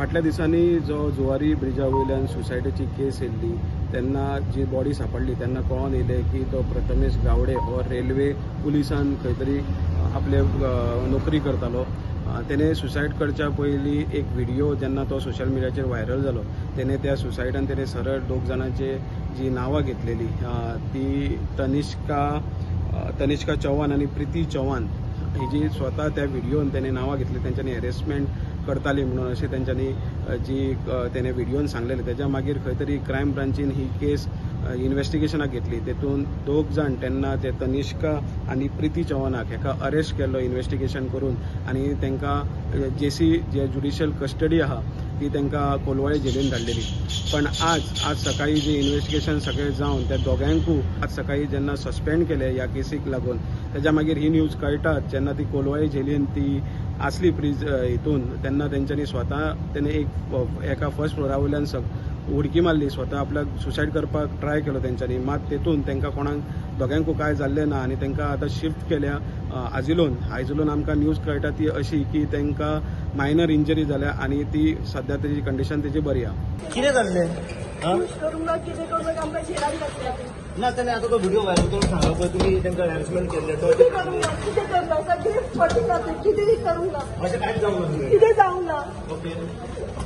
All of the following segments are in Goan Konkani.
फाटल्या दिसांनी जो जुवारी ब्रिजा वयल्यान सुसायडीची केस येयल्ली तेन्ना जी बॉडी सांपडली तेन्ना कळोन येयलें की तो प्रथमेश गावडे हो रेल्वे पुलिसान खंय तरी आपले नोकरी करतालो. तेणे सुसायड करच्या पयलीं एक व्हिडिओ जेन्ना तो सोशल मिडियाचेर व्हायरल जालो तेणे त्या सुसायडान तेणे सरळ दोग जाणांचे जी नांवां घेतलेली ती तनिष्का चौहान आनी प्रिती चौहान ही जी स्वता त्या व्हिडिओन तेणे नांवां घेतली, तेंच्यांनी हॅरेसमेंट करताली म्हणून अशें तेंच्यांनी जी तेणे व्हिडिओन सांगलेलें. तेज्या मागीर खंय तरी क्रायम ब्रांचीन ही केस इन्वेस्टिगेशनाक घेतली. तेतून दोग जाण तेन्ना ते तनिष्का आनी प्रिती चौहानाक हेका अरेस्ट केल्लो इन्वेस्टिगेशन करून आनी तांकां जेसी जे ज्युडिशियल कस्टडी आहा ती तांकां कोलवाळे जेलीन धाडलेली. पण आज सकाळी जे इन्वेस्टिगेशन सगळें जावन त्या दोगांकू आज सकाळी जेन्ना सस्पेंड केले ह्या केसीक लागून तेज्या मागीर ही न्यूज कळटात जेन्ना ती कोलवाळे जेलीन ती आसली प्रिज हितून तेन्ना तेंच्यांनी स्वता तेणे एका फर्स्ट फ्लोरा वयल्यान उडकी मारली, स्वता आपल्याक सुसायड करपाक ट्राय केलो तेंच्यांनी. मात तेतून तांकां कोणाक दोगांकू कांय जाल्लें ना आनी तांकां आतां शिफ्ट केल्या आजिलोन. आजिलोन आमकां न्यूज कळटा ती अशी की तांकां मायनर इंजरी जाल्या आनी ती सद्या तेजी कंडिशन तेजी बरी आहा. कितें जाल्लें ना तेणे आतां तो व्हिडिओ व्हायरल करून सांगला पळय तुमी तांकां हॅरेसमेंट केल्लें, कितें करूंक ना, सगळें फटींग जाता, कितेंय करूंक ना, अशें कांयच जावंक ना, कितें जावंक ना. ओके,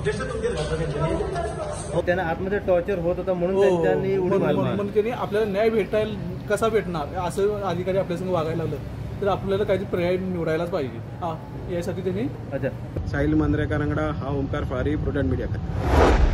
जसं तुमचेर घातला त्यांच्यानी त्यांना आतमध्ये टॉर्चर होत होता म्हणून त्यांनी उडी मारली, म्हणून त्यांनी आपल्याला न्याय भेटायला कसा भेटणार असं अधिकारी आपल्यासंग वागायला लागलं तर आपल्याला काहीतरी पर्याय निवडायलाच पाहिजे यासाठी त्यांनी. अच्छा, साहिल मांद्रेकर वांगडा हांव ओमकार फळारी, प्रुडंट मिडिया खातीर.